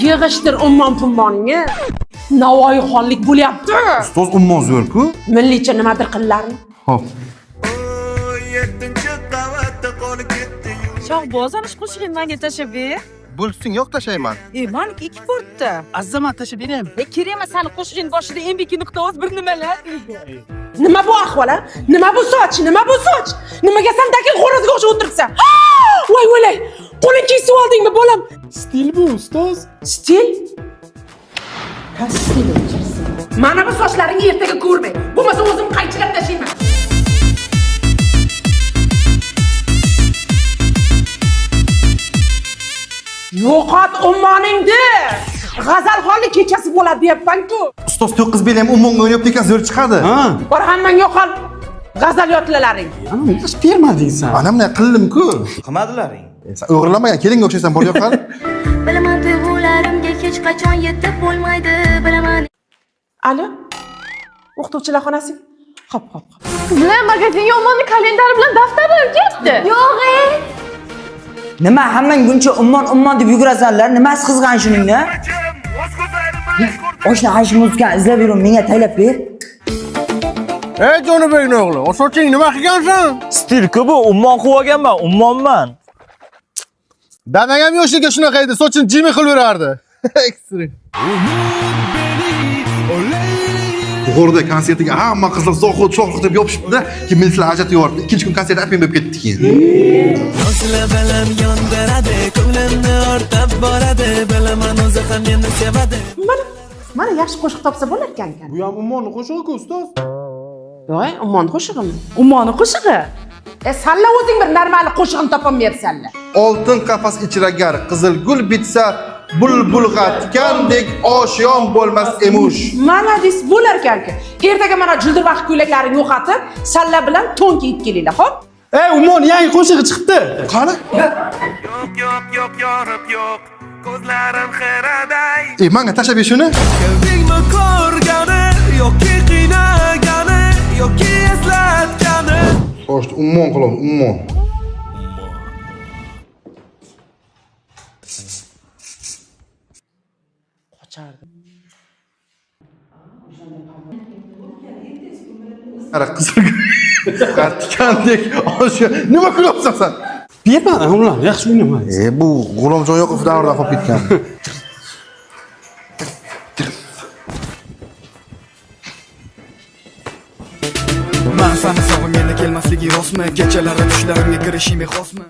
Yig'ishtir ummon pummoningni. Navoiyxonlik bo'lyapti. Ustoz ummon zo'r-ku. Milliycha nimadir qillaring. Xo'p. Shohboz, ana shu qo'shig'ingni menga tashlab ber. Bo'lsin, yo'q tashlayman. Maniki ikki portda. Azzaman tashlab beraymi? Kerak emas, sani qo'shig'ing boshida mbk.oz bir nimalar deydi. Nima bu ahvol, a? Nima bu soch? Nima bu soch? Nimaga san dakil xo'rozga o'xshab o'tiribsan? Voy o'lay! Qo'ling kesib oldingmi, bolam? Stil bu, ustoz. Stil? Ha, stil o'chirsin. Mana bu sochlaringni ertaga ko'rmay. Bo'lmasa o'zim qaychilab tashlayman. Yo'qot ummoningni. G'azalxonlik kechasi bo'ladi deyapman-ku. Ustoz 9 bel ham ummonga o'ynayapti ekan, zo'r chiqadi. Ha. Bor hammang yo'qol. G'azal yotlalaring. Ana yaxshi bermading sen. Ana bunday qildim-ku. Qilmadilaring. Sen o'g'irlamagan, kelinga o'xshaysan, bor yo'qol. Bilaman tuyg'ularimga hech qachon yetib bo'lmaydi, bilaman. Alo? O'qituvchilar xonasi? Hop, hop, hop. Qizlar magazinga ummonni kalendari bilan daftar olib ketdi. Yo'q, ey. Nima hammang buncha ummon ummon deb yugurasanlar? Nimasi qizg'an shuningni? Oshna aysh muzikani izlab yurib menga taylab ber. Ey Jonibekning o'g'li, soching nima qilgansan? Stil-ku bu, ummon qilib olganman, ummonman. Dadang ham yoshligiga shunaqa edi, sochini jimi qilib yurardi. Buxoroda konsertiga hamma qizlar zohid, shohruh deb yopishibdi-da, keyin militsalar ajratib yubordi. Ikkinchi kun konsert atmay bo'lib ketdi keyin. Mana, mana yaxshi qo'shiq topsa bo'lar ekan. Bu ham ummonni qo'shig'i-ku, ustoz. Yo'q, ummon qo'shig'imi? Ummoni qo'shig'i? Salla o'zing bir normal qo'shig'ini topolmayapsanlar. Oltin qafas ichra gar qizil gul bitsa, bulbulg'a tikandek oshiyon bo'lmas emish. Mana des bo'lar ekanki. Ertaga mana jildirvaqt ko'ylaklaringni yo'qotib, salla bilan to'n kiyib kelinglar, xo'p? Ey, ummon yangi qo'shig'i chiqibdi. Qani? Ey, menga tashlab ber shuni. Sochni ummon qilamiz, ummon. Qochardi. Qara qizil gul tikandek oshiyon. Nima kulyapsan sen? Bermadim ular, yaxshi o'ynamaydi. Bu G'ulomjon Yoqubov davridan qolib ketgan. Man sani sog'inganda kelmasligi rostmi? Kechalari tushlarimga kirishing bexosmi?